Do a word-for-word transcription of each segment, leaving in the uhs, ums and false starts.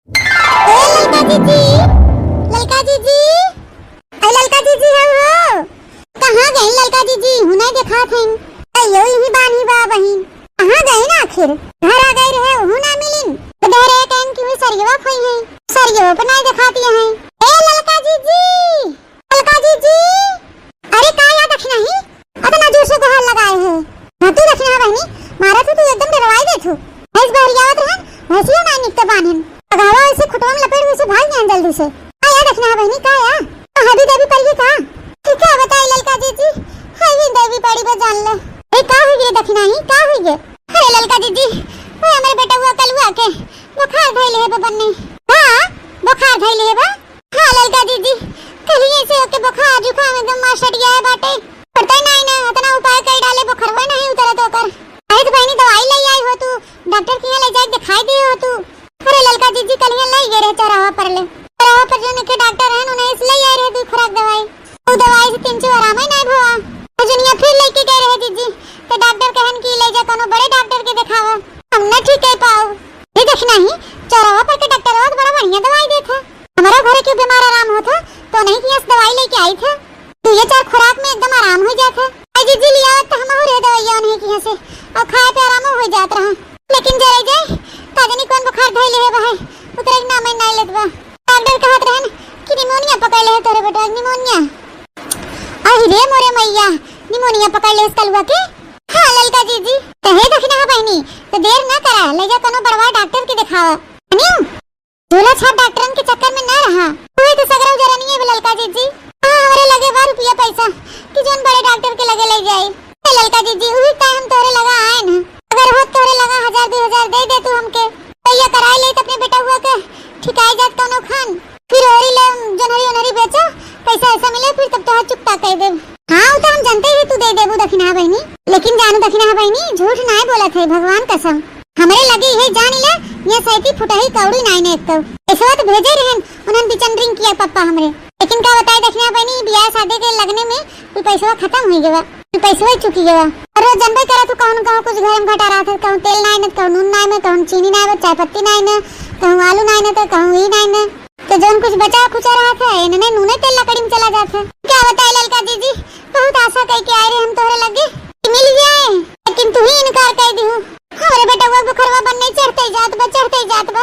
ए ललका जीजी, ललका जीजी, ए ललका जीजी, हम हो। कहाँ गई ललका जीजी? हूँ नहीं देखात हईन। अयो, यही बानी बा बहिन। कहाँ गई ना आखिर? घर आ गई रहे, हूँ ना मिलिन। तो डरे कहीं कि वे सरियवा खोई हैं। सरियवा पर नहीं देखाती हैं। ए ललका जीजी, ललका जीजी। अरे का या दखिनही? अतना जोर से गोहार लगाए है। हाँ, तू दखिनहा बहिनी, मारा तू, तू एकदम डरवाई दे तू। भैंस बहरियावत रहन, भैंसिया ना निकते बान्हन। अगहवा वैसे खुटवा में लपेट वैसे भाग गया जल्दी से। का या दखिनहा बहिनी, का या? कहाँ भी देवी पड़ी का? तू का बताई ललका जीजी, है भी देवी पड़ी बे जान ले। ए, का हुई गे दखिनही, का हुई गे? अरे ललका जीजी, वो हमारे बेटा हुआ कलुआ के बुखार धइले है बबन ने। हाँ, बुखार धइले है बा। हाँ ललका जीजी, कलिए से ओके बुखार जुकाम एकदम मार सट गया है बाटे। पड़ता ही नहीं ना, इतना उपाय कर डाले, बुखरवा नहीं उतरत ओकर। अरे तो बहिनी दवाई ले आई हो तू, डॉक्टर के यहाँ ले जाके दिखाई दिए हो तू। अरे ललका जीजी कलिए ले गए रहे चौराहा पर ले, चौराहा पर जो निके डॉक्टर हैं उन्हें इस ले आए रहे दो खुराक दवाई। वो दवाई से तीन चो आराम ही नहीं भवा। तो जुनिया फिर लेके गए रहे जीजी, तो डॉक्टर कहन कि ले जा कोनो बड़े डॉक्टर के दिखावा, हम न ठीक कर पाओ। ये देखना ही चौराहा पर के डॉक्टर बहुत बड़ा बढ़िया दवाई देत है। हमारा घरे के बीमार आराम होत है, तो नहीं कि यस दवाई लेके आई थे। तू ये चार खुराक में एकदम आराम हो जात है। आई जीजी लिया तो हम हो रहे दवाइया नहीं कि से, और खाए पे आराम हो जात रहा। लेकिन जरे जाए, का जानी कौन बुखार धइले है बा है, उतरे के नाम ही नहीं लेत बा। डॉक्टर कहत रहन कि निमोनिया पकड़ ले है तोरे बेटा, निमोनिया। अहि रे मोरे मैया, निमोनिया पकड़ ले इस कलुआ के। हाँ ललका जीजी, कहे दखिनहा बहिनी, तो देर ना करा, ले जा कोनो बड़वा डॉक्टर के दिखावा। अनियो, झोला छाप डॉक्टरन के चक्कर में ना रहा। तू ही तो सगरा उजरनिए बे ललका जीजी। हाँ, हमरे लगे बा रुपया पैसा कि जोन बड़े डॉक्टर के लगे ले जाई। ए ललका जीजी, उही का हम तोरे लगा आए न। अगर होत तोरे लगा हजार दो हजार दे दे तू हमके, तो ये कराई लेत अपने बेटा हुआ के ठिकाई जात कौनो खान। फिर ओरी ले जनहरी ओनहरी बेचो, पैसा ऐसा मिले, फिर तब तोहार चुकता कर देब। हाँ, वो तो हम जानते ही तू दे देबू दखिनहा बहिनी, लेकिन जानू दखिनहा बहिनी झूठ नाय बोलत है, भगवान कसम। हमरे लगे ये जान ले, ये सैती फुटही कौड़ी नाय ने एक तो। ऐसवा तो भेजे रहन उन्हन बिचन रिंकिया पप्पा हमरे। लेकिन का बताए दखिनहा बहिनी, बियाह शादी के लगने में कुल पैसवा खत्म हुई गवा, कुल पैसवा ही चुकी गवा। और रोज जनबे करा तू कहूँ न कहूँ कुछ घर में घटा रहा था, कहूँ तेल नाय ने, कहूँ नून नाय ने, कहूँ चीनी नाय ने, चाय पत्ती नाय ने, कहूँ आलू नाय ने, तो कहूँ ई नाय ने। तो जौन कुछ बचा खुचा रहा था, इन्हने नूने तेल लकड़ी में चला जात है। का बताई ललका जीजी, बहुत आशा कई के आए रहे हम तोहरे लगे कि मिल जाए, लेकिन तू ही इनकार कर दिहू। हमरे बेटवा बुखरवा बन नहीं चढ़ते जात बा, चढ़ते जात बा।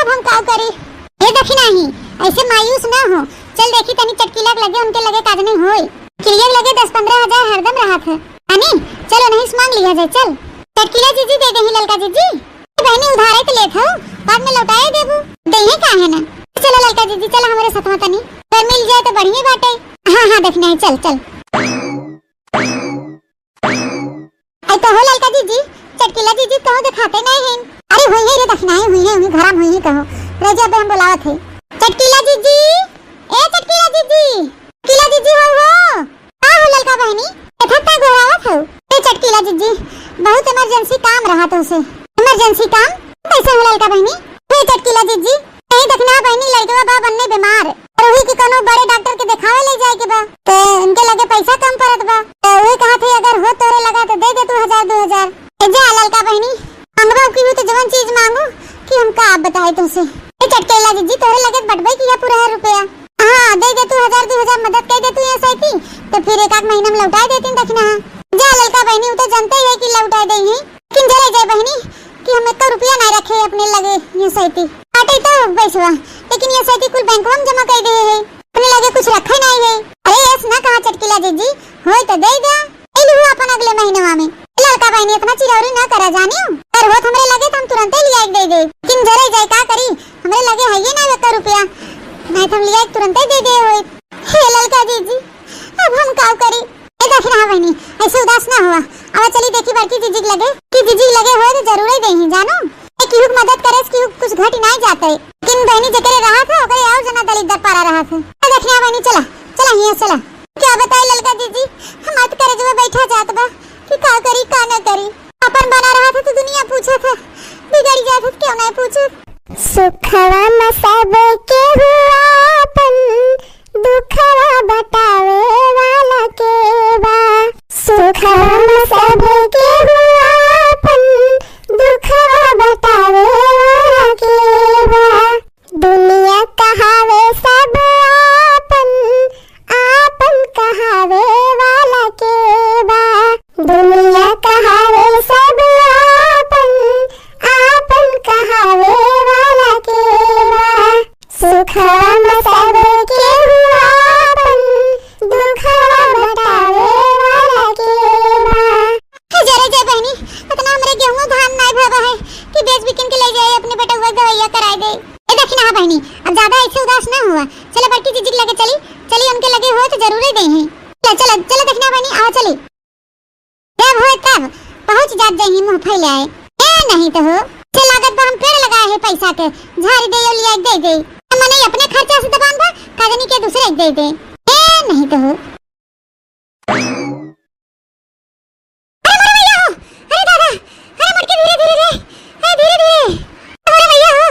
अब हम का करी? ये दखिनही, ऐसे मायूस ना हो। चल देखी तनी चटकीला के लगे, उनके लगे काज नहीं होई। किलिया के लगे दस पन्द्रह हजार हरदम रहा था। अनी, चलो नहीं से मांग लिया जाए, चल। चटकीला जीजी दे देही ललका जीजी। ए बहिनी, उधारे तो लेत हो, बाद में लौटाए देबू। देहे काहे ना? चलो ललका जीजी, चलो हमरे साथ में तनी। अगर मिल जाए तो बढ़िया बाटे। हाँ, हाँ, दखिनही, चल, चल। आई कहो ललका जीजी, चटकीला जीजी कहो दिखाते नहीं हैं। अरे हुई है रे दखिनही, हुई है, हुई घराम हुई है कहो। रह जा, अबे हम बुलावत है। चटकीला जीजी, ए चटकीला जीजी, चटकीला जीजी हो, हो। का हो ललका बहिनी? एथा ता गोहरावत हो? ए चटकीला जीजी, बहुत इमरजेंसी काम रहा तुमसे। इमरजेंसी काम? कैसे हो ललका बहिनी? ए चटकीला जीजी, यही दखिनहा बहिनी लड़कवा बा बन्ने बीमार। और वही के कोनो बड़े डॉक्टर के दिखावे ले जाए के बा। तो इनके लगे पैसा कम पड़त बा। तो वही कहा थे अगर हो तोरे लगा तो दे दे तू हजार दो हजार। ए जा ललका बहिनी, मंगवा की हो तो जवन चीज मांगू कि हम का आप बताए तुमसे। ए चटकीला जीजी तोरे लगे बटबे किया पूरा है रुपया। हाँ, दे दे तू हजार दो हजार मदद कर दे तू ये सैती, तो फिर एक आध महीना में लौटाए देती दखिनहा। जा ललका बहिनी, वो तो जानते ही है कि लौटाए दे ही, लेकिन जरे जाए बहिनी कि हम एक रुपया नहीं रखे अपने लगे ये सैती। काटे तो पैसवा, लेकिन ये सैती कुल बैंकवा में जमा कर दे है, अपने लगे कुछ रखे नहीं है। अरे ऐस ना कहा चटकीला जीजी, होए तो दे दे। ए लुहु अपन अगले महीनवा में। ए ललका बहिनी, इतना चिरौरी ना करा जानियो। अगर होत हमरे लगे तो हम तुरंते लिया के दे दे। लेकिन जरे जाए का करी, हमरे लगे है ये ना एक रुपया। नहीं तो हम लिया के तुरंते दे दे होए। हे ललका जीजी, अब हम का करी? ए दखिनहा बहिनी, ऐसे उदास ना हुआ। अब चली देखी बड़की जीजी के लगे, कि जीजी के लगे होए तो जरूर ही देही, जानो। ए केहू के मदद करे से केहू कुछ घट नहीं जाते। लेकिन बहिनी जेकरे रहा था, ओकरे और जना दलिद्दर पारा रहा था। ए दखिनहा बहिनी, चला, चला हियां, चला। क्या बताई ललका जीजी, हमार तो करेजवा बैठा जात बा कि का करी का ना करी। अपन बना रहा था तो दुनिया पूछा था, बिगड़ जात था तो क्यों नहीं पूछा। सुखवा में सब के हुआ अपन, दुखवा बतावे वाला के बा। सुखवा में सब के हुआ अपन, दुखवा बतावे वाला के बा। ना बहिनी, अब ज्यादा ऐसे उदास ना हुआ। चला बड़की जिज्जी के लगे चली, चली उनके लगे हो तो जरूरे देइहीं। चला, चला, चला दखिना बहिनी, आवा चली। जब होए तब पहुँच जात जाइहीं मुँह फैलाए। ए नहीं तो हो, से लागत बा हम पेड़ लगाए हैं पैसा के, झारी दे यो लिया के दे दे। मने अपने खर्चा से दबान बा, काजनी के दूसरे के दे दे। ए नहीं तो हो। अरे मोरे भैया हो, अरे दादा, अरे मोटकी धीरे धीरे रे, अरे धीरे धीरे। अरे भैया हो,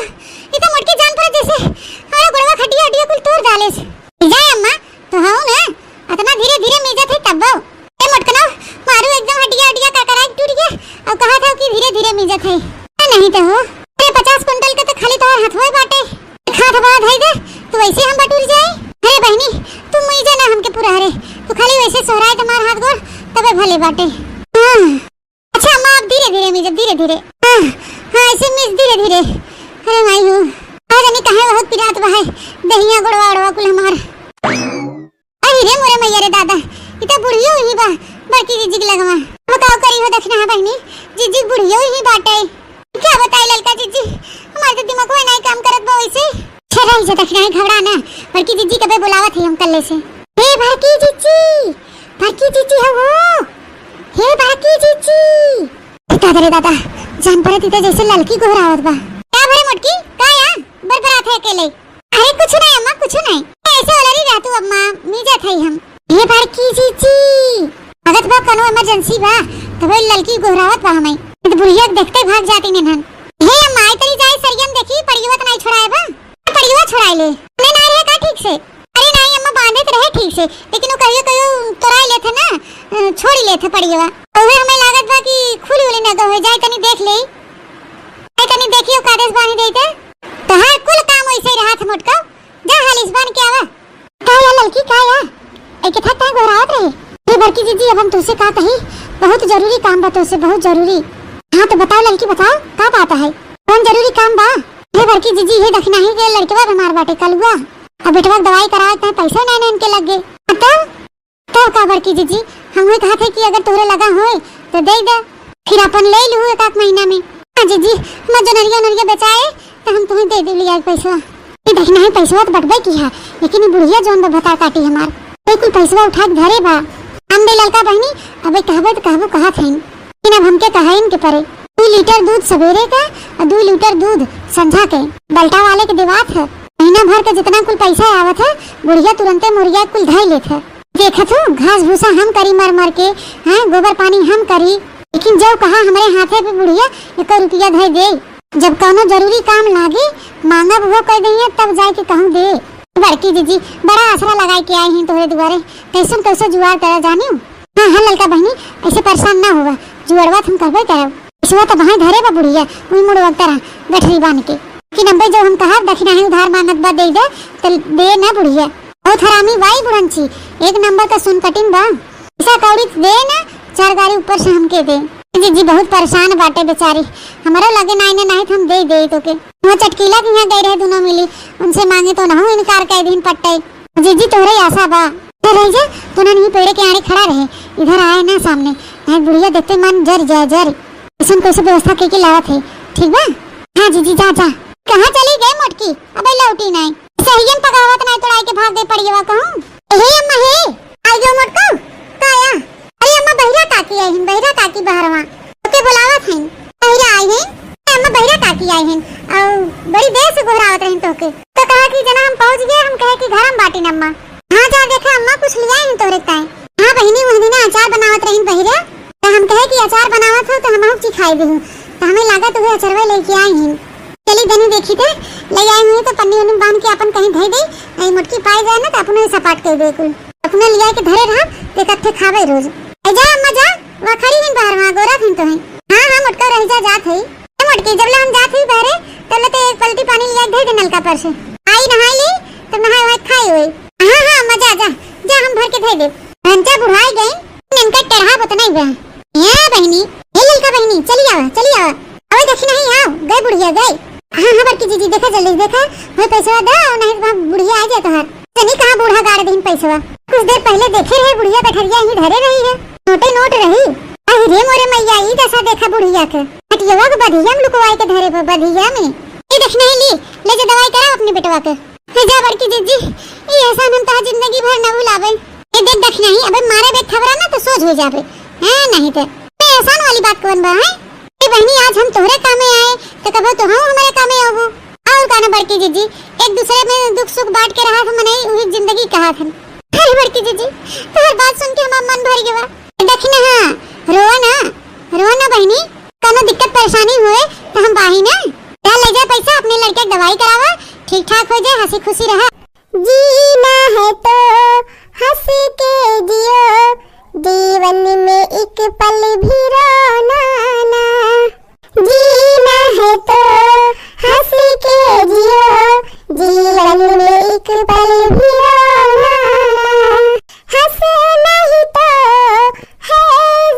ये तो मोटकी जान पर जैसे हमारा गोड़वा खटिया हटिया कुल तोड़ डाले से। जाए अम्मा, तो हूँ ना, अतना धीरे धीरे मीजत है तब्बो। ए मोटकनो, मारू एकदम हटिया हटिया का करा टूट गया, और कहा था कि धीरे धीरे मीजत है। नहीं तो हो, अरे पचास कुंटल के तो खाली तोहर हथवे बाटे। एक हाथ बा धई दे, तू ऐसे हम बटुर जाए। अरे बहिनी, तू मुई जाना हमके पूरा हरे, तू खाली वैसे सोहराए तो मार हाथ गोड़, तबे भले बाटे। हाँ। अच्छा अम्मा, आप धीरे धीरे मीजब, धीरे धीरे। हाँ, हाँ, ऐसे मीज धीरे धीरे। अरे माई हो, आज नहीं कहे बहुत पिरात बा है, दहिया गोड़वा ओड़वा कुल हमार। अरे रे मोरे मैया रे दादा, ई त बुढ़ियो ही बा, बड़की जिज्जी के लगवा। बताओ करी हो दखिना बहिनी, जिज्जी बुढ़ियो ही बाटे। क्या बताई ललका जिज्जी, हमार तो दिमाग में नहीं काम करत बा वैसे। अच्छा रही जा दखिना, घबरा ना, बड़की जिज्जी कबे बुलावत है हम कल्ले से। हे बड़की जिज्जी, बड़की जिज्जी हो वो, हे बड़की जिज्जी। दादा रे दादा, जान पड़े तीते जैसे ललकी गोहरावत बा। का भरे मोटकी, का या? बरबरात है अकेले। अरे कुछ नहीं अम्मा, कुछ नहीं। ऐसे वाला नहीं रह तू अम्मा, मीजत है हम। ये बड़की जिज्जी, अगत बा कनो emergency बा, तबे ललकी गोहरावत बा हमें। ये तो बुढ़िया के देखते भाग जाती निन्हन। हे अम्मा, आई तरी जाए सरियम देखी, पड़ियवा तो नहीं छोड़ाए बा। पड़ियवा छोड़ाए ले। नहीं, नहीं रहे का ठीक से? अरे नहीं अम्मा, बांधे तो रहे ठीक से, लेकिन वो कहियो कहियो तोड़ाए लेथे ना, अ, छोड़ी लेथे पड़ियवा। उहे हमें लागत बा कि खुली उली न गए, जाए तनी देख ले। ए, तनी देखियो, कादेस बानी देते। तोहार कुल काम वैसे ही रहा था मोटका। जा हालिस बान के आवा। का या ललकी, का या? ए, के था तय गोहरावत रहे। हे बड़की जिज्जी, अब हम तुझसे का कही? बहुत जरूरी काम बा तुझसे, बहुत जरूरी। हाँ तो बताओ ललकी, बताओ, का बात है? कौन जरूरी काम बा? हे बड़की जिज्जी, हे दखिनाही के लड़कवा बीमार बाटे, कलुआ। अब बेटवा के दवाई करावे के पैसा नहीं, नहीं इनके लग गए। हाँ तो? तब का बड़की जिज्जी, हम ही कहत है कि अगर तोहरे लगा होए तो दे दे, फिर अपन ले लू एक आध महीना में। हाँ जिज्जी, हमार जनरिया उनरिया बेचाए तो हम तुम्हें दे दे लिया पैसा। ये देखना है पैसवा तो बटबे की है, लेकिन ये बुढ़िया जौन बा भता काटी हमार, कोई कुल पैसवा उठा के धरे बा। हम दे ललका बहिनी, अबे कहबे तो कहबो कहत है, लेकिन अब हमके कहे इनके परे। दू लीटर दूध सवेरे का और दू लीटर दूध संझा के बल्टा वाले के देवात है। महीना भर के जितना कुल पैसा आवत है, बुढ़िया तुरंते मुर्गिया कुल धई लेत है। देखत हो, घास भूसा हम करी मर मर के, हैं, गोबर पानी हम करी, लेकिन जब कहा हमरे हाथे पे बुढ़िया एको रुपया धई दे। जब कौनो जरूरी काम लागे, मांगब वो कह दइए, तब जाए के कहूँ दे। बड़की जिज्जी, बड़ा आसरा लगाए के आए हैं तोहरे दुआरे, कैसन कैसे जुआर करा जानियो। हाँ, हाँ, ललका बहिनी, ऐसे परेशान ना हुआ, जुअरवा त हम करबे करब। इसवा त बहाई धरे बा बुढ़िया, उई मुड़वा तरह गठरी बांध के। कि नब्बे जो हम कहब, दखिनाही उधार मांगत बा, दे दे, त दे ना बुढ़िया। बहुत हरामी बाई बुढ़ंची, एक नंबर का सुन कटिन बा। पैसा कौड़ी त दे ना, चार गाड़ी ऊपर से हमके दे। जिज्जी बहुत परेशान बाटे बेचारी, हमारा लगे नाई ने, नाई त हम दे दे तोके। वहाँ चटकीला के यहाँ गई रहे दोनों मिली, उनसे मांगे तो नहु इनकार कर दीन पट्टे। जिज्जी तोहरे आशा बा। इधर रह जा, तू ना नहीं पेड़े के आड़े खड़ा रहे, इधर आए ना सामने, नहीं बुढ़िया देखते मन जर जाए जर। ऐसन कैसे व्यवस्था के, के लावत है, ठीक बा? हाँ जिज्जी, जा, जा। कहाँ चली गए मोटकी? अबे लौटी नहीं। सहियन पगावत नहीं तोड़ाई के भाग गए पड़ियवा कहूँ। हे अम्मा हे, आई गयो मोटको, का आया? अरे अम्मा बहिरा काकी आई हिन, बहिरा काकी बहरवा। ओके बुलावत हैं। बहिरा आई हैं? अम्मा बहिरा काकी आई हैं। और बड़ी देर से गोहरावत रही तोके। तो कहा कि जना हम पहुँच गए, हम कहे कि घर हम बाटी अम्मा। हाँ जा देखा अम्मा कुछ लिया है तोरे ताई। हाँ बहिनी, वह दिना अचार बनावत रही बहिरा, तो हम कहे कि अचार बनावत हो तो हम चीज खाई दी हूँ, तो हमें लागत हुए अचरवा लेके आई हैं। चली दनी देखी थे, ले आई हुई तो पन्नी उन्नी बांध के अपन कहीं धई दे, नहीं मोटकी पाए जाए ना तो अपने सपाट कर दे कुल। अपने लिया के धरे रहा, देखत थे खावे रोज। ए जा अम्मा जा, वह खड़ी हैं बाहर, वहाँ गोरा थी तो हैं। हाँ हाँ मोटका रह जा, जात है। ए मोटकी, जब ले हम जात ही बहरे, तब ले तो एक पलटी पानी लिया के धई दे नलका पर से। आई नहाई ली, तब नहाए वहाए खाए हुए। हाँ हाँ अम्मा जा, जा, जा हम भर के धई दे। भंचा बुढ़ाई गई, इनका टरहा बतना ही बा। ए बहिनी, ए ललका बहिनी, चली आवा, चली आवा। अबे देखी नहीं, आओ, गए बुढ़िया, गए। हाँ हाँ बड़की जिज्जी, देखा जल्दी देखा, वही पैसा दो, नहीं तो वहाँ बुढ़िया आ जाए तोहार। तनी कहाँ बूढ़ा गाड़ दीन पैसवा। कुछ देर पहले देखे रहे बुढ़िया गठरिया ही धरे रही है, नोटे नोट रही। अरे रे मोरे मैया, ई दशा देखा बुढ़िया के। हटियवा के बधिया में लुकवाए के धरे बा, बधिया में। ई देख नहीं ली, ले जा दवाई करा, अपने बेटवा के। हे जा बड़की जिज्जी, ई एहसान हम तोहार जिंदगी भर न भुलावे। ए देख दखिनही, अबे मारे बे थबरा ना तो सोझ हो जाबे। हैं, नहीं ते। ए एहसान वाली बात कौन बा, हैं? ए बहिनी, आज हम तोहरे कामे आए, तो कबो तोहू हमरे कामे आबू। और का ना बड़की जिज्जी, एक दूसरे में दुख सुख बांट के रहा था मनई, उही जिंदगी कहा था। अरे बड़की जिज्जी, तोहर बात सुन के हमार मन भर गवा। दखिनहा, रोवा ना, रोवा ना बहिनी, कोनो दिक्कत परेशानी होए तो हम बाही ना। जा ले जा पैसा, अपने लड़के के दवाई करावा, ठीक ठाक हो जाए, हंसी खुशी रहा। जीना है तो हंस के जियो, जीवन में एक पल भी रोना ना। जीना है तो हंस के जियो, जीवन में एक पल भी रोना ना। हंस नहीं तो है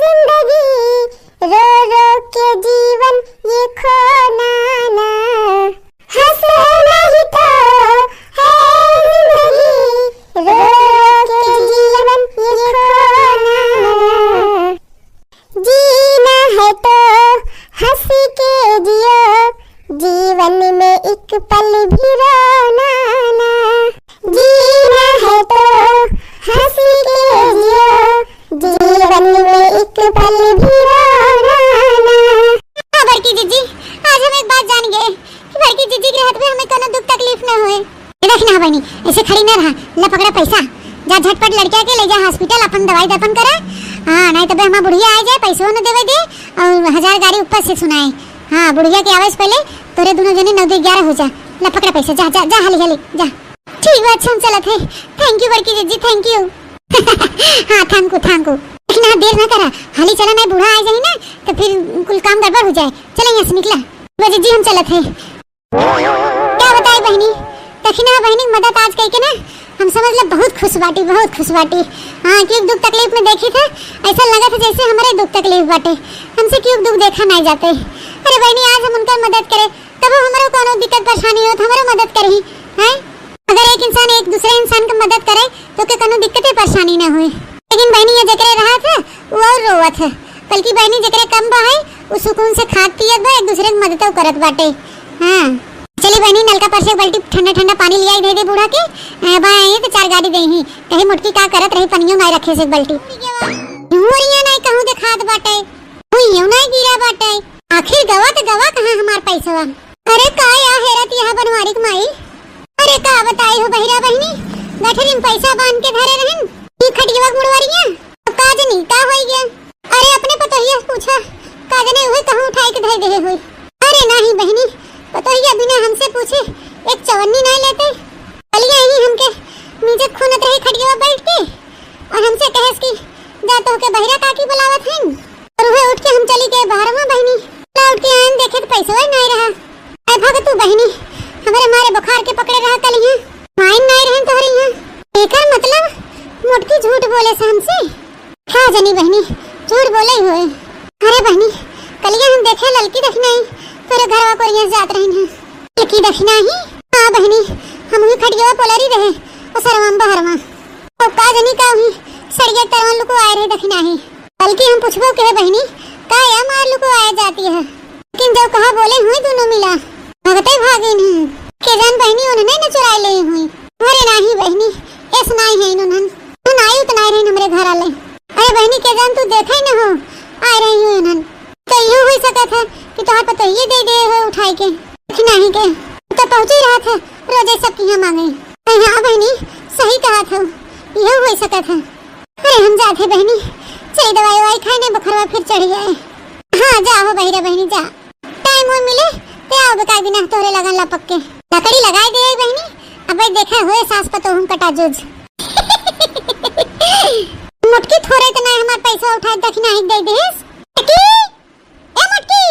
जिंदगी, रो रो के जीवन ये खोना ना। हंस नहीं तो है जिंदगी, रो रो के जीवन ये खोना ना। जीना है तो हंस के जियो, जीवन में एक पल भी रोना ना। जीना है तो हंस के जियो, जीवन में एक पल भी रोना ना। हाँ बड़की जिज्जी, आज हम एक बात जान गए कि बड़की जिज्जी के रहत में हमें कोनो दुख तकलीफ ना होए। ए देख ना बहिनी, ऐसे खड़ी ना रहा, ला पकड़ा पैसा, जा झटपट लड़किया के ले जा हॉस्पिटल, अपन दवाई दफन करा। हाँ, नहीं तो बे हमार बुढ़िया आ जाए, पैसो न देवे दे, और हजार गारी ऊपर से सुनाए। हाँ, बुढ़िया के आवे से पहले तोरे दोनों जने नौ दो ग्यारह हो जा। ला पकड़ा पैसा, जा, जा, जा, हाली, हाली, जा। ठीक बा, अच्छा हम चलत है। Thank you बड़की जिज्जी, thank you। हाँ, thank you, thank you। लेकिन हाँ, देर ना करा, हाली चला, नहीं बूढ़ा आ जाए ना, तो फिर कुल काम गड़बड़ हो जाए। चला यहाँ से निकला। बा जिज्जी, हम चलत है। का बताई बहिनी, दखिनहा बहिनी के मदद आज कइके ना हम समझ ले बहुत खुश बाटी, बहुत खुश बाटी। हाँ, क्यों दुख तकलीफ में देखी थे, ऐसा लगा था जैसे हमरे दुख तकलीफ बाटे, हमसे क्यों दुख देखा नहीं जाते। अरे बहिनी, आज हम उनकर मदद करे, तब हमरो कोनो दिक्कत परेशानी होत, हमरो मदद करही, हैं? अगर एक इंसान एक दूसरे इंसान के मदद करे, तो के कोनो दिक्कते परेशानी ना होए। लेकिन बहिनी, ये जेकरे रहत है, वो और रोवत है, बल्कि बहिनी जेकरे कम बा है, वो सुकून से खात पियत बा, एक दूसरे के मददो करत बाटे। हाँ, चली बहिनी, नलका पर से एक बाल्टी ठंडा ठंडा पानी लियाई दे दे बूढ़ा के। ए, बा, ये तो चार गाड़ी देही, कहे मोटकी का करत रही, पनियो ना रखे से एक बाल्टी। हुरिया ना कहूँ देखात बाटे, हुइयो ना गिरा बाटे। आखिर गवा तो गवा कहाँ हमार पैसवा? अरे का या हेरत यह बनवारी के माई? अरे का बताई हो बहिरा बहिनी, गठरी में पैसा बांध के धरे रहन, ई खटियवा के मुड़वरिया। अब का जनी का होई गया? अरे अपने पतोहिया से पूछा, का जने उहे कहूँ उठाई के धर देहे होई। अरे नाही बहिनी, पतोहिया बिना हमसे पूछे एक चवन्नी नहीं लेते। कलिया ही हमके नीचे खूनत रही खटियवा बैठ के, और हमसे कहेस कि जा तोहके बहिरा काकी बुलावत हन। और उहे उठ के हम चली गए बहरवा बहिनी। ला उठ के आन देखे तो पैसवा ही नहीं रहा। ऐ भग तू बहिनी, हमरे मारे बुखार के पकड़े रहा कल यहाँ। माइन नहीं रहन तोहरे यहाँ। एकर मतलब मोटकी झूठ बोले से हमसे। का जनी बहिनी, झूठ बोले ही होए। अरे बहिनी, कलिया हम देखे ललकी दखिनाही तोरे घरवा कोरिया जात रहिन है। ललकी दखिनाही? हाँ बहिनी, हम ही खटियवा पोलरी रहे, ओ सरवा में बहरवा। तो का जनी का हुई, सड़िया तरवन लुको आए रहे दखिनाही। बल्कि हम पूछबो के है बहिनी, का या मार लुको आए जाती है? लेकिन जब कहा बोले हुई दोनों मिला, भगते भागिन ही। के जान बहिनी उन्होंने न चुराए ले हुई। अरे नाही बहिनी, ऐस नाही है इन्होंने। तो नाही उतना आए रही हमरे घर आले। अरे बहिनी के जान तू देखा ही न हो, आए रही हुई उन्होंने। तो यू हुई सकत है कि तोहार पतोहिए दे दे हो उठाई के। कि नाही के, तो पहुँची रहा था, रोजे सब किहाँ मांगे। तो हाँ बहिनी, सही कहा था, यू हुई सकत है। अरे हम जात है बहिनी, चली दवाई ववाई खाई, नहीं बुखरवा फिर चढ़ जाए। हाँ जा हो बहिरा बहिनी जा, टाइम हो मिले ते आओ बेकार बिना तोहरे लगन लपक के। लकड़ी लगाई दे बहिनी, अब भाई देखा होए सास पतोह हम कटा जोज। मोटकी थोड़े इतना हमार पैसा उठाए दखिनाही दे देस। मोटकी, ए मोटकी,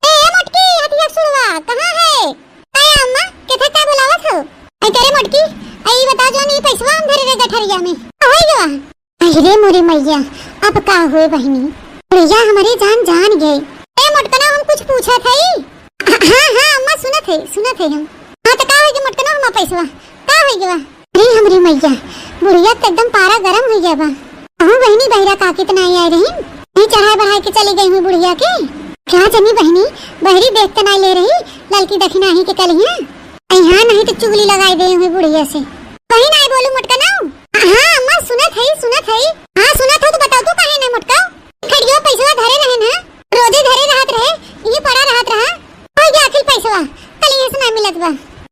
ए, ए मोटकी, हथिया सुड़वा, कहाँ है? आया अम्मा, केथे का बुलावत हो? आई करे मोटकी, आई बता जो नहीं पैसवा हम धरे रे गठरिया में। होई गवा। अरे मोरे मैया, अब का हुए बहिनी? बुढ़िया हमरे जान जान गए। ए मोटकना, हम कुछ पूछत हई। हाँ, हाँ, अम्मा, सुनत है, सुनत है हम। हाँ, तो का होई गे मोटकना, हमार पैसवा? का होई गे बा? अरे हमरे मैया, बुढ़िया तो एकदम पारा गरम हो गया बा। कहूँ बहिनी बहिरा काकी तो नहीं आए रही, नहीं चढ़ाई बढ़ाई के चली गई हुई बुढ़िया के। क्या जनी बहिनी, बहरी देख तो नहीं ले रही, ललकी दखिनाही के कल यहाँ। अइहाँ नहीं तो चुगली लगाई दे हुई बुढ़िया से। कहीं नाहीं बोलू मोटकनऊ। हाँ अम्मा, सुनत हई, सुनत हई। हाँ सुनत हो तो बताओ तो काहे नाहीं मोटकऊ? खड़ियो पैसवा धरे रहे ना, रोजे धरे रहत रहे, ये पड़ा रहत रहा। हो गया आखिर पैसवा, कल ये से ना मिलत बा।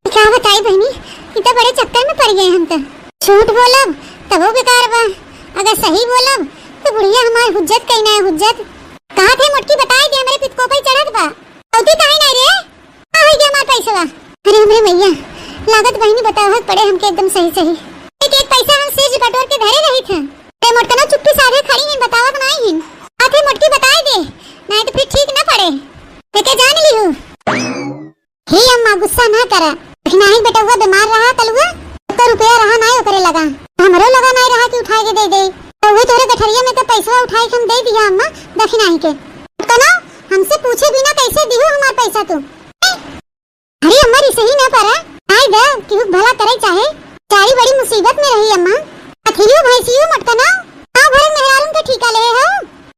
क्या बताई बहिनी, ई तो बड़े चक्कर में पड़ गए हम तो। झूठ बोलब तबो बेकार बा, अगर सही बोलब तो बुढ़िया हमार हुज्जत कहीं ना हुज्जत। कहा थे मोटकी बताई दे, हमरे पितको पे चढ़त बा। औती काहे नाहीं रे? का हो गया हमार पैसवा? अरे हमरे मैया, लागत बहिनी बतावत पड़े हमके एकदम सही सही। एक एक पैसा हम सेज बटोर के धरे रही थे। अरे मोटकनऊ चुप्पी साधे खड़ी हिन, बतावत नाहीं हिन। आथे मोटकी बताई दे, नाहीं तो फिर ठीक ना पड़े। लेके जान ली हूँ। हे अम्मा गुस्सा ना करा। नाहीं बेटउआ बीमार रहा कलुआ, ओकर रुपया रहा नाहीं ओकरे लगा। हमरो लगा नाहीं रहा कि उठाए के दे दे। तो वही तोरे गठरिया में के पैसवा उठाए के हम दे दिया अम्मा दखिनाही के। कनो हमसे पूछे बिना कैसे दिहू हमार पैसा तू? अरे अम्मा रिसही ना परा, आए दे, केहू भला करे चाहे, चारी बड़ी मुसीबत में रही अम्मा। अथियो भैंसियो मोटकनऊ, गाँव भर मेहरारून के ठीका ले हो।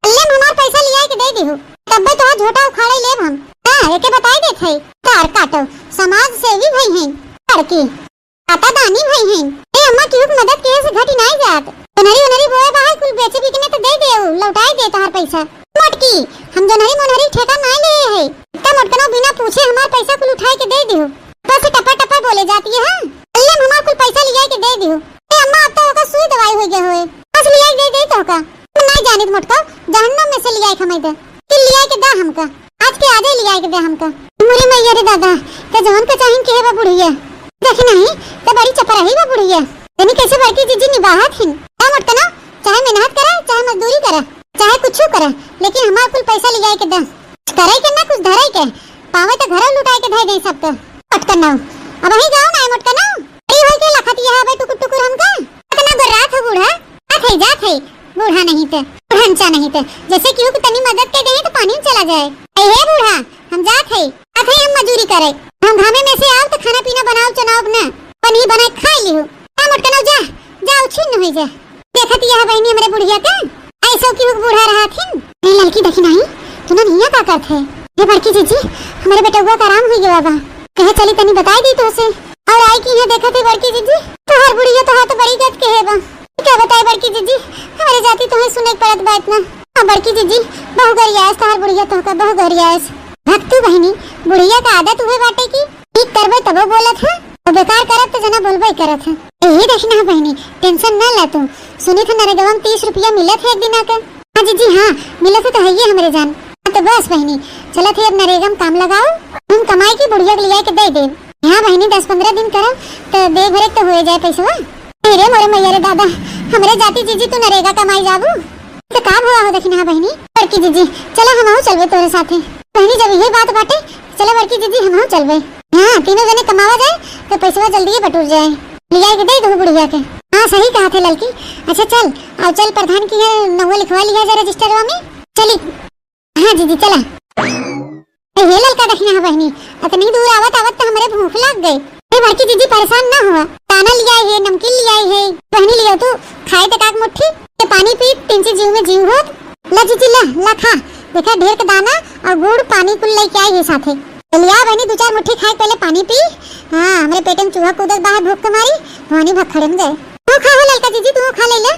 अल्ले में हमार पैसा लियाए के दे दिहू, तब्बे तोहार झोटा उखाड़े लेब हम। हाँ, एके बताई देत है, तार काटो, समाज सेवी भई हैं, लड़की, आता दानी भई हैं। ए अम्मा, केहू के मदद किहे से घटी नाई जात। ओनरी ओनरी बोए बाहर कुल बेचे बिकने तो दे दे, लौटाए दे तोहार पैसा। मोटकी, हम जोनहरी मोनहरी ठेका नाई ले है। इतना मोटकनो बिना पूछे हमार पैसा कुल उठाए के दे दिहू। ऊपर से टपा टपा बोले जाती है, हाँ? अल्ले में हमार कुल पैसा लियाए के दे दिहू। ए अम्मा, अब तो ओकर सुई दवाई हो गए होए। बस लियाए के दे दे तो का। हम नाई जानित मोटका, जहन्नम में से लियाए के हमें दे। कि लियाए के दा हमका। आज के आजे लियाए के दे हमका। मोरे मैया रे दादा, का जवन का चाहिन के बा बुढ़िया। देखी नाहीं, तो बड़ी चपराही बा बुढ़िया। तनी कैसे बड़की जीजी निबाहत हिन। का मोटकना, चाहे मेहनत करा, चाहे मजदूरी करा, चाहे कुछू करा, लेकिन हमार कुल पैसा लियाए के दा। करे के ना कुछ धरे के, पावे तो घरों लुटाए के धरे दे सबके। मोटकना, अब वही जाओ ना मोटकना। अरे होई के लखत यह बे टुकुर टुकुर हमका। इतना गोर्रात हो बूढ़ा। जात है, जात है। बूढ़ा नहीं ते, बुढ़नचा नहीं ते। जैसे केहू के तनी मदद कर दे तो पानी में चला जाए। ए हे बूढ़ा, हम जात है। जात है हम मजूरी करे। हम घामे में से आओ तो खाना पीना बनाओ चुनाव ना। पनीर बनाए खाए लिहू। आ मोटकनऊ जा, जा उछिन्न होई जा। देखत यह बहिनी हमरे बुढ़िया के, ऐसो केहू के बूढ़ा रहत हिन। ए लड़की देखी नाहीं, तू ना नैया का करत है? हे बड़की जीजी, हमरे बेटउआ का आराम हुई गवा बा। कहे चली तनी बताई दी तोसे। और आई कि यहाँ देखत है बड़की जीजी, तोहार बुढ़िया तोहार तो बड़ी गत के है बा। क्या बताई बड़की जीजी, हमरे जाति तोहे सुने के पड़त बा इतना। हाँ बड़की जीजी, बहु गरियास तोहार बुढ़िया तोहका बहु गरियास। भक्तू बहिनी, बुढ़िया का आदत उहे बाटे की ठीक करबे तबो बोलत है, और बेकार करब तो जना बोलबे करत है। यही देखना है बहिनी, tension ना ले तू। सुनी थे नरेगवा में तीस रुपया मिलत है एक दिना के। हाँ जीजी हाँ, मिलत है तो है ये हमरे जान। हाँ तो बस बहिनी, चलत है अब नरेगा में काम लगाओ, हम कमाई की बुढ़िया के लियाए के दे दे। हाँ बहिनी, दस पन्द्रह दिन करब तो दे भरे तो होए जाए पैसवा। अरे मोरे मैया रे दादा, हमरे जाति जीजी तू नरेगा कमाई जाबू? तो का भवा हो देखी ना बहिनी। बड़की जीजी, चला हमहू चलबे तोरे साथे। बहिनी जब यही बात बाटे, चला बड़की जीजी हमहू चलबे। हाँ, तीनों जने कमावा जाए तो पैसवा जल्दी बटुर जाए। लिया के दे दू बुढ़िया के। हाँ सही कहा थे लड़की। अच्छा चल, आओ चल प्रधान की है नौवा लिखवा लिया जाए रजिस्टरवा में। चली। हाँ जीजी चला। ए, हे ललका देखना है बहिनी, अतनी दूर आवत आवत तो हमरे भूख लाग गए। ए बड़की जीजी परेशान ना हुआ, दाना लियाए है, नमकीन लियाए है, बहिनी लियो तू खाए तक आग मुट्ठी के पानी पी, तिनची जीव में जीव होत। ला जीजी ला, ला खा, देखा ढेर के दाना और गुड़ पानी कुल लेके आई है साथे। तो लिया बहिनी दो चार मुट्ठी खाए पहले पानी पी। हाँ हमरे पेट में चूहा कूदत बाहर भूख के मारी, भवानी भखड़े में जाए। तू खा हो ललका जीजी, तू खा ले ले।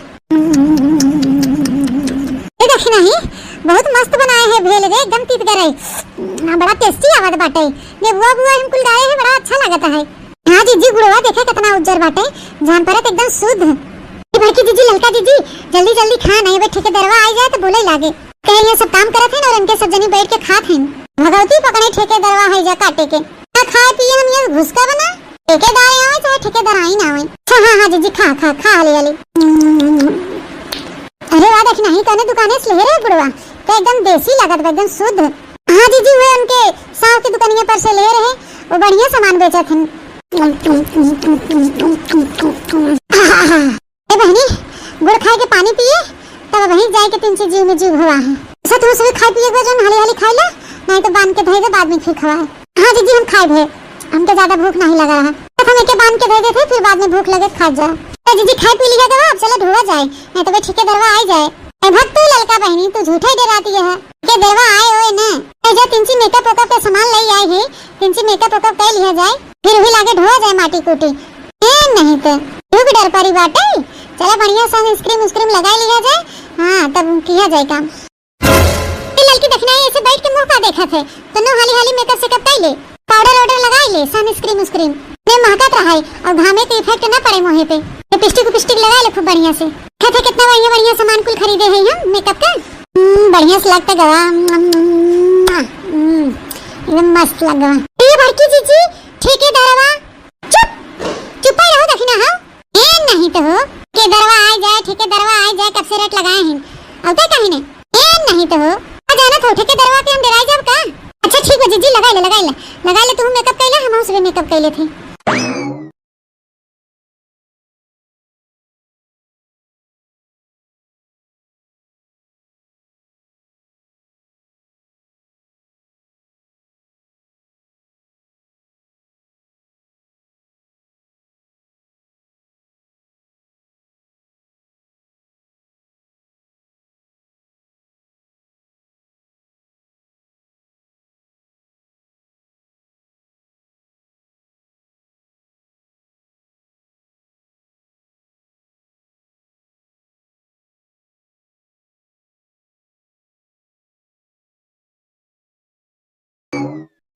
ए देखी नहीं, बहुत मस्त बनाए है भेल रे, एकदम तीत गरई। आ, बड़ा tasty आवत बाटे। नेबुआ बुआ हम कुल डाले है, बड़ा अच्छा लागत है। हाँ जीजी, गुड़वा देखे कितना उज्जर बाटे, जान परत एकदम शुद्ध। ए बड़की जीजी, ललका जीजी, जल्दी जल्दी खा, नहीं बे ठेकेदारवा आई जाए तो बोले लागे। कहे ये सब काम करत है ना और इनके सब जनी बैठ के खात हैं। भगवती पकड़े ठेकेदारवा है जा काटे के। ना खाए पिए हम ये घुसका बना। ठेकेदार आवे चाहे ठेकेदार आई ना आवे। अच्छा, हाँ, हाँ, जीजी, खा, खा, खा, हाली, हाली। अरे वाह, देख नहीं, कौने दुकाने से ले रहे गुड़वा? तो एकदम देसी लागत बा, एकदम शुद्ध। हाँ, जीजी, हुए उनके साहब की दुकानिया पर से ले रहे, वो बढ़िया सामान बेचत हैं। ए बहिनी, गुड़ खाए के पानी पिए, तब वहीं जाए के तीन से जीव में जीव हुआ है। ऐसा तुम सभी खाए पिए के बाद जौन हाली हाली खाए ला, नहीं तो बांध के धरे दे, बाद में फिर खवाए। हाँ जीजी, हम खाए भे, हमके ज्यादा भूख नहीं लगा रहा। तब हम एके बांध के धरे देते, फिर बाद में भूख लगे तो खा जाए। तो जीजी खाए पी लिया गवा, अब चलो धोवा जाए, नहीं तो वे ठेकेदारवा आ जाए। ए, भक तू ललका बहिनी, तू झूठे डेराती है। के देरवा आए होए न, ए, जा तिनची makeup वेकअप के सामान लई आए ही, तिनची makeup वेकअप कई लिया जाए, फिर वही लागे ढोआ जाए माटी कूटी। ए, नहीं तो, रुक डर परी बाटे, चला बढ़िया sunscreen उस्क्रीम लगाई लिया जाए, हाँ, तब किया जाए काम। ए ललकी दखिनाई, ऐसे बैठ के मुँह का देखत है? तनो हाली हाली makeup सेकअप कई ले, powder वाउडर लगाई ले, sunscreen उस्क्रीम। ने महकत रहाई और घामे के effect ना पड़े मुँहे पे। Lipstick उपिस्टिक लगाई ले खूब बढ़िया से। देखत है कितना बढ़िया बढ़िया सामान कुल खरीदे है हम makeup का। हम्म, बढ़िया से लगता गवा। हम्म, एकदम मस्त लग गवा। ए बड़की जीजी, ठेकेदारवा, चुप, चुप ही रहो दखिना, हाँ। ए नहीं तो हो, ठेकेदरवा आए जाए, ठेकेदरवा आए जाए, कब से rate लगाए हैं। अउते काहे ने? ए नहीं तो हो, आ जाना था ठेकेदरवा के हम डेराई जाब का? अच्छा ठीक बा जीजी, लगाई ले, लगाई ले, लगाई ले, तू makeup कई ले, हम सुबह makeup कई लेते हैं।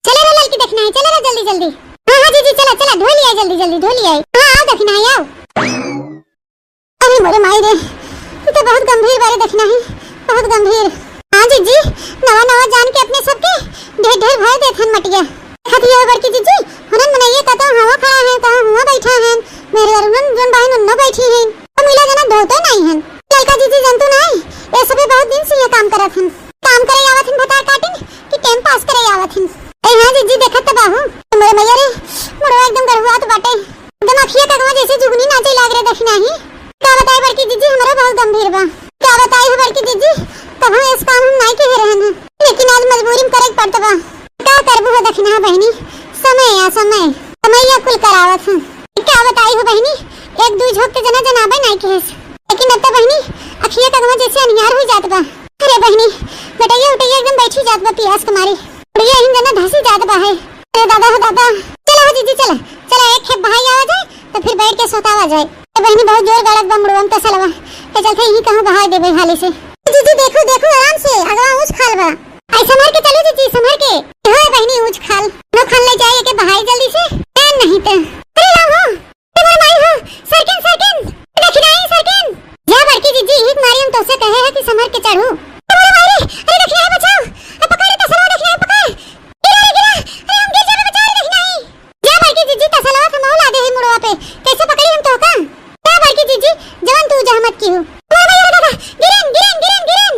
चला रे ललकी दखिनाई, चला रे जल्दी जल्दी। हाँ, हाँ, जीजी, चला, चला, धो लिया जल्दी जल्दी, धो लिया। हाँ, आओ दखिनाई, आओ। अरे मोरे माई रे, ई तो बहुत गंभीर बारे दखिनाई, बहुत गंभीर। हाँ जीजी, नवा नवा जान के अपने सबके ढेर ढेर भर देत हन मटिया। देखत ही हो बड़की जीजी, हुनन मनइये कतौ हवा खड़ा हैं, कहाँ हुआ बैठा हैं, मेहररुन जोन बाहिन उन्नो बैठी हैं। हम मिला जना धोते नहीं हैं। ललका जीजी जनतू नहीं, ये सबे बहुत दिन से ये काम करत हन। काम करे आवत हन भतार काटिन कि time pass करे आवत हन। ए हाँ जीजी, देखत त बाहू। मोरे मैया रे, मुड़वा एकदम गड़हुआत बाटे। एकदम अखिया कगवा जैसे जुगनी नाचे लाग रे दखिनाही। का बताई बड़की जीजी, हमरो बहुत गंभीर बा। का बताई हो बड़की जीजी, कबहूँ ऐस काम हम नाई किहे रहन हैं, लेकिन आज मजबूरी में करे के पड़त बा। का करबू हो दखिना बहिनी, समय या समय, समैया कुल करावत हैं। का बताई हो बहिनी, एक दुई झोंक के जना जनाबे नाई किहेस, लेकिन अब तो बहिनी अखिया कगवा जैसे अनियार हुई जात बा। अरे बहिनी, बेटैया उटैया एकदम बैठी जात बा पियास के मारे। बुढ़िया हिन जना धसी जात बा है। अरे दादा हो दादा, चला हो जीजी, चला, चला एक खेप बहाई आवा जाए, तो फिर बैठ के सोतावा जाए। ए बहिनी, बहुत जोर गड़त बा मुड़वा में तसलवा, ए चलते यहीं कहूँ बहाई देबे हाली से। जीजी देखू, देखू आराम से, अगवा ऊँच खाल बा। आई संभर के चलू जीजी, संभर के। होए बहिनी ऊँच खाल, नो खान ले जाए एके बहाई जल्दी से। ए नहीं तो। अरे राम हो, ए मोरे माई हो, सरकिन, सरकिन, दखिनाई सरकिन। जा बड़की जीजी, हिक मारी हम तोसे कहे है कि संभर के चढ़ू। ए मोरे माई रे, अरे दखिनाई बचाओ, ए पकड़ रे तसलवा, दखिनाई पकड़। गिरा रे गिरा, अरे हम गिर जाबे, बचाओ रे दखिनाई। जा बड़की जीजी, तसलवा से मऊ लादे है मुड़वा पे, कैसे पकड़ी हम तोहका? जा बड़की जीजी, जवन तू जहमत की हो। अरे भैया हो दादा, गिरन, गिरन, गिरन, गिरन।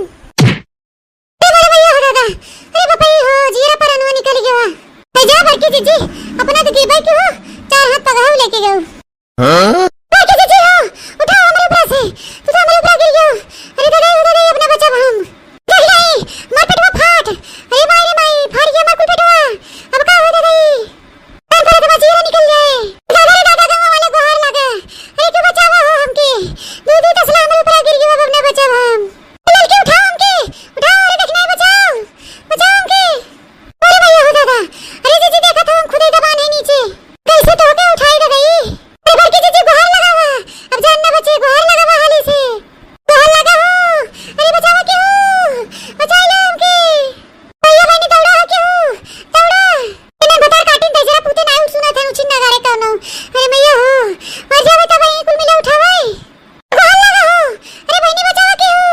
अरे बड़े भैया हो दादा, अरे बपई हो, जियरा परनवा निकल गवा। ए जा बड़की जीजी, अपना तो गिरबे की हो, चार हाथ पगहू लेके गऊ। हाँ? बड़की जीजी हो, उठाओ हमरे ऊपर से, तू तो हमरे ऊपर गिर गयो। अरे दादा, अरे दादा, अपना बचाओ हम। देख लाई, मार पेटवा फाट। अरे माई रे माई, फाट गया मार कुल पेटवा। अब का हो दादा ई? कान पर तो बचिए निकल जाए। दादा रे दादा, गाँव वाले गोहार लागे। अरे क्यों बचावा हो हमके? दू दू तसला हमरे ऊपर गिर गयो, अब अपना बचाओ हम। ललकी उठाओ हमके, उठाओ, अरे दखिनाई बचाओ, बचाओ हमके। अरे भैया हो दादा, अरे जीजी देखा तो हम खुदे दबान है नीचे, कैसे तो होके उठाई दे गई। अरे बड़की जीजी गोहार लगावा, अब जान ना बचे, गोहार लगावा हाली से, गोहार लगा हो। अरे बचावा के हो, बचाई लो हमके। भैया बहनी दौड़ा हो के हो, दौड़ा। इन्हें भतार काटिन ते जरा पूते ना उठ सुना था उछिन ना गारे कौनो। अरे मैया हो, मर जावे तब ये कुल मिला उठावे। गोहार लगा हो। अरे बहिनी बचावा के हो।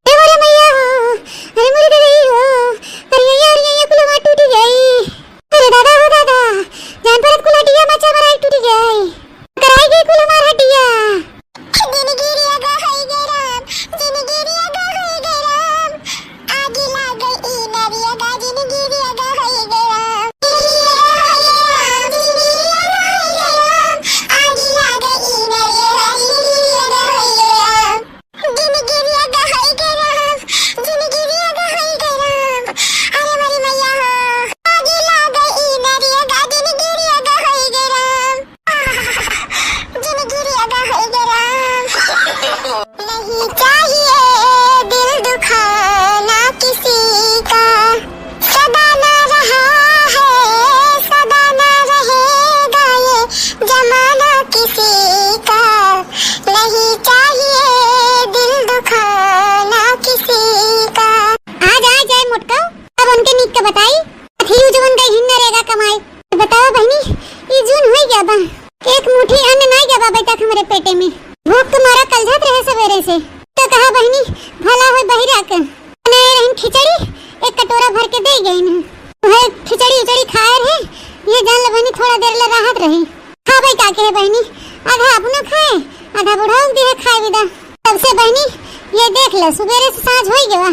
ए मोरे मैया हो। अरे मोरे ददई हो। अरे ये, अरे ये, ये कुल हमार टूटी गई। अरे दादा हो दादा। जान परत कुल हड्डिया मचा मराई टूटी गई। कराई गई कुल हमार हड्डिया। जिनगी रे अगा हई गे राम, जिनगी रे अगा हई गे राम। आगी लाग गई ई नरिया गा, जिनगी रे अगा हई गे राम। जिनगी रे अगा हई गे राम, जिनगी रे अगा हई गे राम। आगी लाग बहिनी, आधा अपना खाए, आधा बुढ़ऊ दिहे खाए बिदा। तब से बहिनी, ये देख ले, सुबेरे से साँझ होई गवा।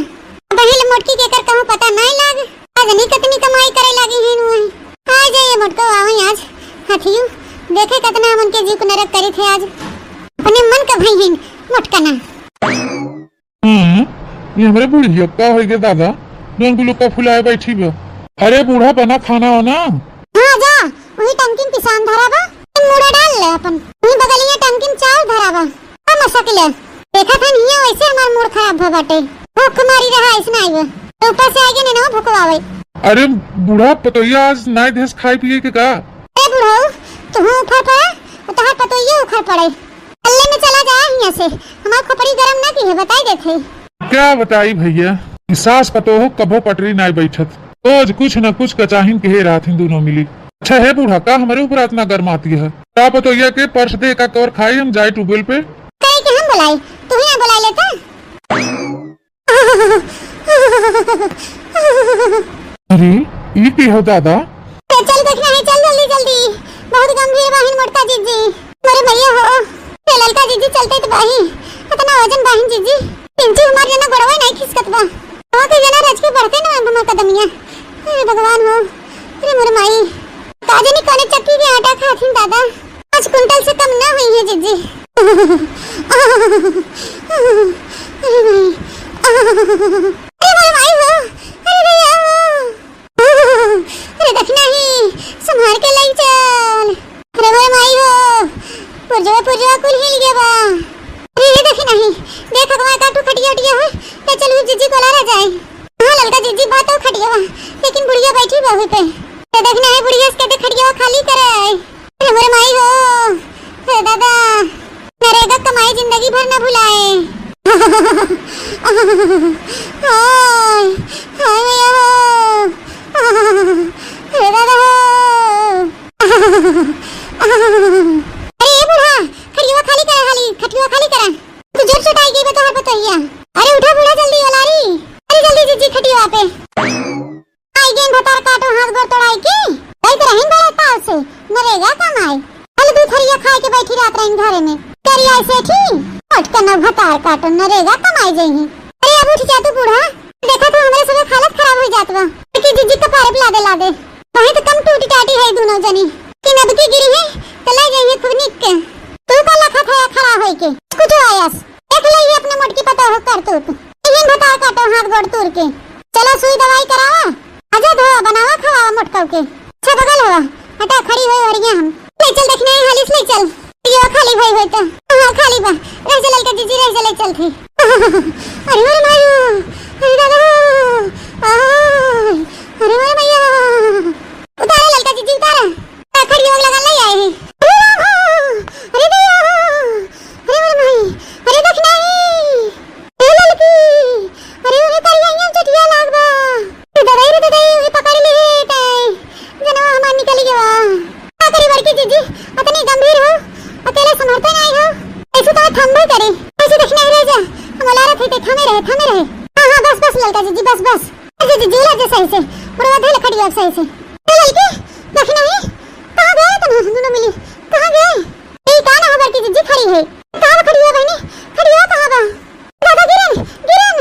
बहिन मोटकी के कर कहूँ पता नाई लाग। आज नहीं कतनी कमाई करे लागी हिन हुई। आ जाइए मोटको, आवई आज। हथियू, देखे कतना हमन के जीव के नरक करी थे आज। अपने मन का भई हिन, मोटका ना। हम्म, ये हमरे बुढ़िया का होई गे दादा, जौन गुलुका फुलाए बैठी बा। अरे बूढ़ा, बना खाना हो ना। हाँ जा, वही टंकिन पिसान धरा बा, मुड़ा डाल ले अपन। वही बगलिया टंकिन चाउर धरा बा, का मसक ले। देखत हन हिया वैसे हमार मूड खराब भ बाटे। भूख मारी रहा ऐसना आइबे, ऊपर से आगे ने ना भुकवावे। अरे बूढ़ा, पतोहिया आज नाई देस खाए पिए के का? अरे बुढ़ऊ, तू उखड़ पड़ा, तोहार पतोहिया उखड़ पड़े। हल्ले में चला जा हियां से, हमार खोपड़ी गरम ना की है, बताई देत है। क्या बताई भैया, ई सास पतोह कभो पटरी नाय बैठत, रोज कुछ न कुछ कचाहिन कहे रहत हैं दोनों मिली। अच्छा हे बूढ़ा, का हमरे ऊपर इतना गरमाती है? का पतोहिया के पर्स दे, का कवर खाई, हम जाए ट्यूबवेल पे। कहे के हम बुलाई, तू ही ना बुलाई लेता। अरे, ई के हो दादा? ए, चल देखना है, चल जल्दी जल्दी, बहुत गंभीर बाहिन मोटका जीजी। अरे भैया हो, ए ललका जीजी चलते तो बाही, इतना वजन बाहिन जीजी, इंची हमार जना गोड़वा नहीं खिसकत बा। हो के जना रज के बढ़ते ना हमार कदमिया। अरे भगवान हो, अरे मोर माई, का जानी कौने चक्की के आटा खाथिन दादा। पाँच कुंटल से कम ना हुई है जीजी। अरे भाई, अरे भाई हो, अरे भैया हो। अरे देखना ही, संभाल के लई चल। अरे भाई माई हो, पुर्जवा पुर्जवा कुल हिल गया बा। अरे ये देखना ही, देख अगवा का तू खटिया उटिया हो, ले चल वो जीजी को ला रह जाए। हाँ ललका जीजी बात तो खटिया बा, लेकिन बुढ़िया बैठी बा वहीं पे। अरे देखना है बुढ़िया इसके खटिया खाली करे। अरे मोरे माई हो, हे दादा, नरेगा कमाई जिंदगी भर ना भुलाए। हाय, हाय भैया हो। अरे दादा हो। अरे ए बूढ़ा, खटिया खाली करा हाली, खटिया खाली करा। तू जोर चटाई गई बा तोहार पतोहिया। अरे उठा बूढ़ा जल्दी वाला री। अरे जल्दी जीजी खटिया पे। आई गेन भतार काटो हाथ गोड़ तोड़ाई के, गई तो रहीन बड़े ताव से, नरेगा कमाई। हल दू थरिया खाए के बैठी रात रहीन घरे में। करिया सेठी, उठ के न भतार काटो, नरेगा कमाई जइही। अरे अब उठ जा तू बूढ़ा, देखा तू हमरे सब हालत खराब हो जात बा। कि जीजी कपारे पे लादे लादे। वहीं तो कम टूटी टाटी है दोनों जनी। कि नबकी गिरी है, तो ले जाइए खूब निक के। तू का लखत है खड़ा होई के? कुछ आयस। देख ले ये अपने मोटकी पता हो करतूत। इहन भतार काटो हाथ गोड़ तूर के। चला सुई दवाई करावा। आजा धोवा, बनावा, खवावा मोटकऊ के। अच्छा बगल हवा। हटा, खड़ी होई हरिया हम। ले चल देखने हालिस ले चल। यो खाली भाई होई तो। हाँ, खाली बा। रह जा ललका जीजी, रह जा, ले चल थे। अरे मोर मायो। अरे दादा। आय। अरे मोर मैया। उतारा ललका जीजी, उतारा। का खड़ी होग लगा ले आए हैं। अरे राम हो। अरे दया हो। अरे मोर माई। अरे देख नहीं। ए ललकी, अरे ओहे करिया चटिया लाग बा। रे ददाई, रे ददाई, ओहे पकड़ ले हे ताई। जनवा हमार निकल गवा। का करी बड़की जीजी, अतनी गंभीर हो, अकेले संभरते नहीं हो। ऐसे तो थम्बे करे। ऐसे देख नहीं रह जा। हम लारा थे ते थमे रहे, थमे रहे। हाँ, हाँ, बस, बस ललका जीजी, बस, बस। अरे जीजी, ले जा सही से। बुढ़वा धैल खटिया सही से। ए ललकी, देख नहीं। कहाँ गए तुम दोनों मिली? कहाँ गए? ए, कहाँ ना हो बड़की जीजी खड़ी है? कहाँ खड़ी हो बहनी? खड़ी हो कहाँ बा? दादा गिरन, गिरन।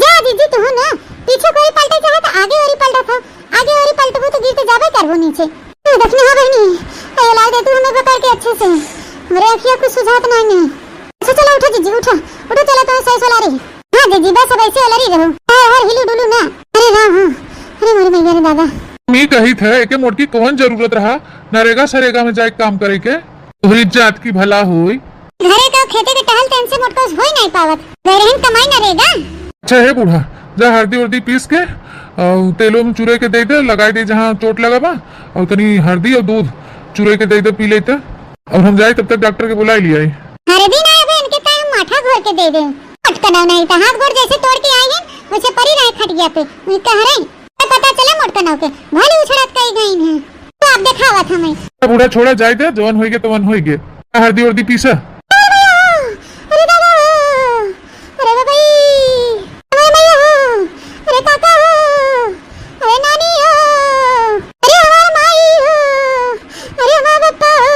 जा जीजी, तू हो ना, पीछे कोई पलटे चाहे तो आगे ओरी पलटत हो, आगे ओरी पलटबू तो गिर के जाबे करबू नीचे। तू देखने हो बहनी, ए ला दे तू हमें पकड़ के अच्छे से, हमरे अखिया कुछ सुझात नहीं नहीं। अच्छा चलो उठो जीजी, उठो, उठो चलो तो सही सोला रही। हाँ जीजी, बस अब ऐसे ओला रही रहो, हर हर हिलू डुलू ना। अरे राम, हाँ, अरे मोरे मैया रे दादा। मी कही थे, एके मोटकी कौन जरूरत रहा नरेगा सरेगा में जाए काम करे के? तोहरी जात की भला होई। घरे का खेते के टहल तेन से मोटको होई नहीं पावत। गए रहन कमाई ना रेगा। अच्छा हे बूढ़ा, जा हरदी उरदी पीस के, अउ तेलो में चुरे के दे दे, लगाई दे जहाँ चोट लगा बा, अउ तनी हरदी अउ दूध चुरे के दे दे, पी लेते, अउ हम जाए तब तक डॉक्टर के बुलाई लिया। हरदी ना अबे इनके ताई हम माठा घोर के दे दे। मोटकनौ नहीं तो हाथ गोड़ जैसे तोड़ के आई है, वैसे परी रहे खटिया पे, वही कह रहे। पता चले मोटकनौ के, भले उछड़त कई गई हैं। तो आप देखावत हमें। बूढ़ा छोड़ा जाए दे, जवन होई गे तवन होई गे। हरदी उरदी पीसा। अरे भैया, अरे दादा, अरे बाबा, अरे भैया, अरे काका, अरे नानी हो, अरे हमार माई हो, अरे हमार पापा हो।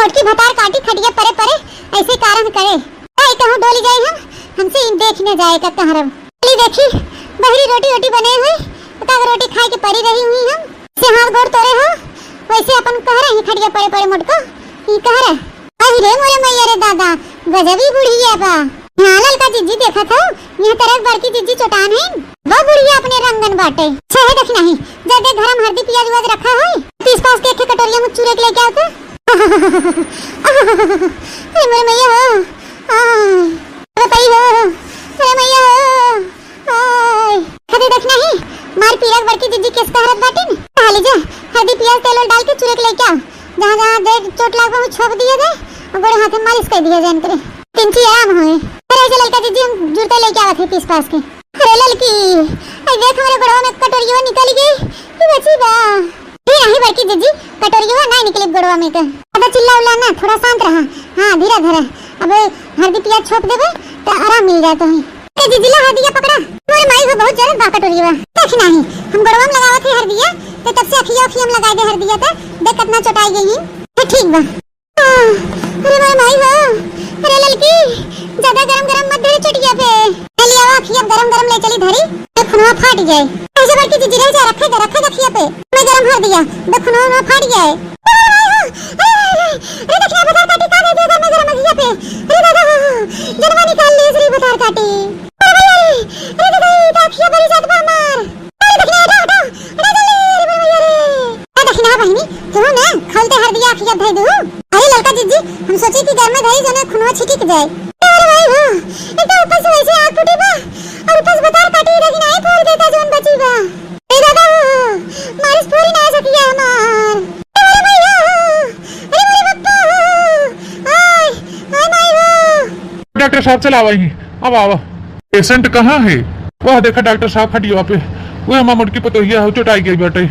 छोटकी भतार काटी खटिया परे परे, ऐसे कारण करे। आई कहूँ डोली जाई हम, हमसे इन देखने जाए का कहरम। चली देखी, बहरी रोटी रोटी बने हुई, तो का रोटी खाए के परी रही हुई हम। से हाथ गोड़ तोरे हो, वैसे अपन कह रही खटिया परे परे मोटको, ई कह रहे। अरे रे मोरे मैया रे दादा, गजबी बुढ़िया बा। हाँ ललका जिज्जी देखत हो, यह तरह बड़की जिज्जी चोटान है। वो बुढ़िया अपने रंगन बाटे। छे है देख नहीं, जदे घर में हरदी पियाज उआज रखा होई, पीस पास के एक कटोरिया में चूरे के लेके आओ तो। अरे मोरे मैया हो, आय। अरे पई हो, अरे मैया हो, आय। खदे देख नहीं, मार पीरक बड़की जिज्जी केस कहरत बाटिन। हाली जा, हरदी पियाज तेल उल डाल के चूरे के लेके आओ। जहाँ जहाँ दे चोट लाग बा, छोप दिया जाए और गोड़े हाथे मालिश कर दिया जाए इनकरे। तिनची आराम होए। अरे ऐसे ललका जिज्जी हम जुरते लेके आवत है पीस पास के। अरे ललकी, आई देख हमरे गोड़वा में कटोरिया निकल गई, कि बची बा? ये नहीं बड़की जिज्जी, कटोरिया ना निकले गोड़वा में के। अब चिल्ला उल्ला ना, थोड़ा शांत रहा। हाँ, धीरा धरा। अब हरदी पियाज छोप देबे, तो आराम मिल जाए तोहे। ए जिज्जी ला हरदिया पकड़ा। मोरे माई हो बहुत जरूरत बा कटोरिया। देख नहीं, हम गोड़वा में लगावत है हरदिया, तो तब से अखिया उखिया में लगाए दे हरदिया, तो देख कितना चोटाई गई है। तो ठीक बा। अरे मोरे माई हो, अरे ललकी, ज्यादा गरम गरम मत धरे चोटिया पे। ले लिया वा, अखिया गरम गरम ले चली धरी, तो खुनवा फाट जाए। ऐसे बड़की जिज्जी रह जा, रखे दे, रखे दे अखिया पे। मैं गरम हरदिया, दे खुनवा उनवा फाट जाए। अरे मोरे माई हो, अरे, अरे, अरे, अरे, देखिए, भतार काटी का दे दिया गरम गरम अखिया पे। अरे दादा, जनवा निकाल लिए श्री भतार काटी। अरे भाई, अरे, अरे दादा, ये तो अखिया बड़ी जात बा हमार। अरे देखिए, हटो, हटो, हटो, जल्दी, अरे मोरे माई रे। ए दखिना बहिनी, तू ना खोलते हरदिया अखिया धई दू। अरे ललका जिज्जी, हम सोची कि घर में धई जने खुनवा छिटिक जाए। अरे भाई हो, एक तो ऊपर से वैसे आग फूटी बा, और ऊपर से भतार काटी दखिना ही फोड़ देता जौन बची बा। ए दादा हो, मारिस फोड़ी ना सकिया हमार। अरे भाई हो, अरे मेरे पप्पा हो, आय, आय माई हो। डॉक्टर साहब चला आवा ही, अब आवा। पेशेंट कहाँ है? वह देखा डॉक्टर साहब खटिया पे, वह हमार मोटकी पतोहिया हो, चोटाई गई बाटे।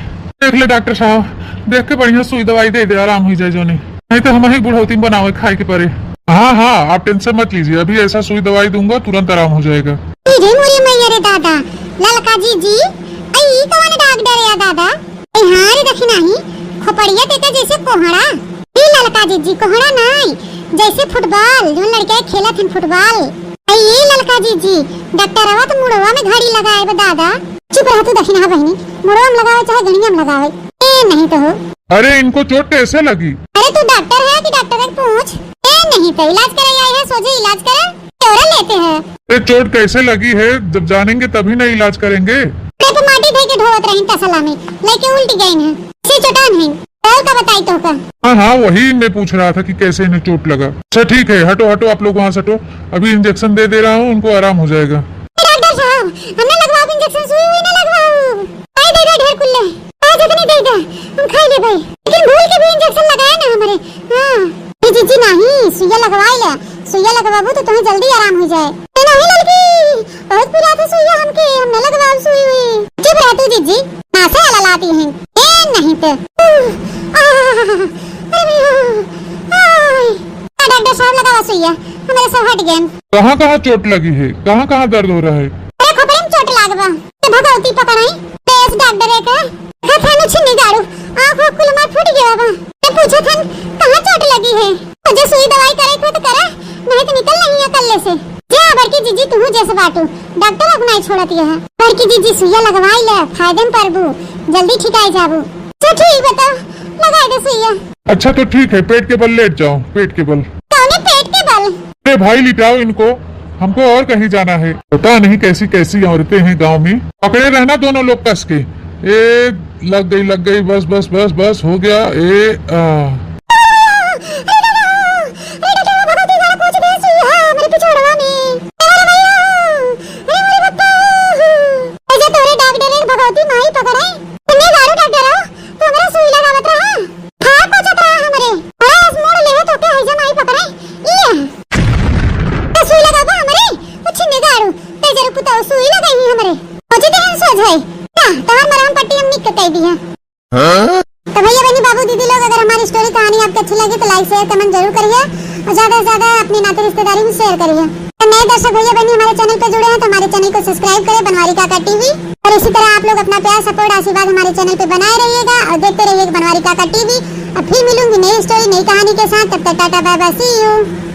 देख ले डॉक्टर साहब, देख के बढ़िया सुई दवाई दे दे, आराम हो जाए जोने, नहीं तो हम ही बुढ़ौती में बनावे खाए के परे। हाँ हाँ, आप टेंशन मत लीजिए, अभी ऐसा सुई दवाई दूंगा, तुरंत आराम हो जाएगा। ए रे मोरे मैया रे दादा, ललका जिज्जी, आई ई कौन डॉक्टर है दादा? ए हाँ रे दखिना ही, खोपड़िया तेका जैसे कोहड़ा। ई ललका जिज्जी, कोहड़ा नाई, जैसे फुटबॉल, जौन लड़के खेलत हन फुटबॉल। ए ई ललका जिज्जी, डॉक्टरवा तो मुड़वा में घड़ी लगाए बा दादा। चुप रह तू दखिना बहिनी, मुड़वा में लगावे चाहे गड़िया में लगावे। ए नहीं तो हो। अरे इनको चोट कैसे लगी? अरे तू डॉक्टर है कि डॉक्टर है पूछ। ए नहीं तो इलाज करे आई है, सोझे इलाज करे। केवड़ा लेते हैं। अरे चोट कैसे लगी है, जब जानेंगे तभी ना इलाज करेंगे। अरे तो माटी धई के ढोवत रही तसला में, लेके उल्टी गई है। से चोटान है। और का बताई तो का? हाँ हाँ, वही मैं पूछ रहा था कि कैसे इन्हें चोट लगा। अच्छा ठीक है, हटो हटो, आप लोग वहाँ से हटो, अभी इंजेक्शन दे दे रहा हूँ, उनको आराम हो जाएगा। ए डॉक्टर साहब, हम ना लगवाओ इंजेक्शन, सुई हुई ना लगवाओ। आई दे दे ढेर कुल्ले। आज इतनी दे दे, हम खाई ले भाई। लेकिन भूल के भी इंजेक्शन लगाए ना हमारे। हाँ। ए जिज्जी नहीं, सुइया लगवाई ले। सुइया लगवाबू तो तुम्हें जल्दी आराम हो जाए। ए नहीं ललकी, बहुत पिरात है सुइया हमके, हम न लगवाओ सुई हुई। चुप रह तू जिज्जी, नासे वाला लाती हैं। ए नहीं तो। आह, अरे भैया, आय। आ डॉक्टर साहब लगावा सुइया, हमारे सब हट गए। कहाँ कहाँ चोट लगी है, कहाँ कहाँ दर्द हो रहा है? अरे खोपड़ी में चोट लाग बा। ए भगवती पकड़ाई, तेज डॉक्टर है का? देखा था ना छिन्नी गाड़ू, आँख वाँख कुल हमार फूट गया बा। मैं पूछा था कहाँ चोट लगी है? तो जे सुई दवाई करे के हो तो करा, नहीं तो निकल नहीं है कल्ले से। जे आ बड़की जिज्जी तू जैसे बाटू, डॉक्टर अब नहीं छोड़त यह। बड़की जिज्जी सुइया लगवाई ले, फायदे में पड़बू, जल्दी ठिकाई जाबू। अच्छा ठीक बताओ, लगाई दे सुइया। अच्छा तो ठीक है, पेट के बल लेट जाओ, पेट के बल। कौने पेट के बल? अरे भाई लिटाओ इनको, हमको और कहीं जाना है। पता नहीं कैसी कैसी औरतें हैं गांव में। पकड़े रहना दोनों लोग कस के। ए, लग गई, लग गई, बस बस बस बस, हो गया। ए, आ। ए जे तोरे डॉक्टर एक भगवती माई पकड़े। तू नहीं दारू डॉक्टर हो, तू हमरा सुई लगावत रहा। फाड़ पहुंचत रहा हमरे। बड़ा मोड़ ले तो के है जमाई पकड़े। ई तो सुई लगाबो हमरे। कुछ निगाड़ू। ते जरूर पुताऊ सुई लगाई हमरे। मुझे देहन सोझ है। ना, तोहर मरहम पट्टी हम निक के कह दी है। हाँ? तो भैया बहनी बाबू दीदी लोग, अगर हमारी स्टोरी कहानी आपको अच्छी लगी तो लाइक शेयर कमेंट जरूर करिए और ज्यादा से ज्यादा अपनी नाते रिश्तेदारी में शेयर करिए। तो नए दर्शक भैया बहनी हमारे चैनल पे जुड़े हैं तो हमारे चैनल को सब्सक्राइब करें, बनवारी काका टीवी। इसी तरह आप लोग अपना प्यार, सपोर्ट, आशीर्वाद हमारे चैनल पे बनाए रहिएगा और देखते रहिएगा बनवारी काका टीवी। अब फिर मिलूंगी नई स्टोरी, नई कहानी के साथ। तब तक टाटा, बाय बाय, सी यू।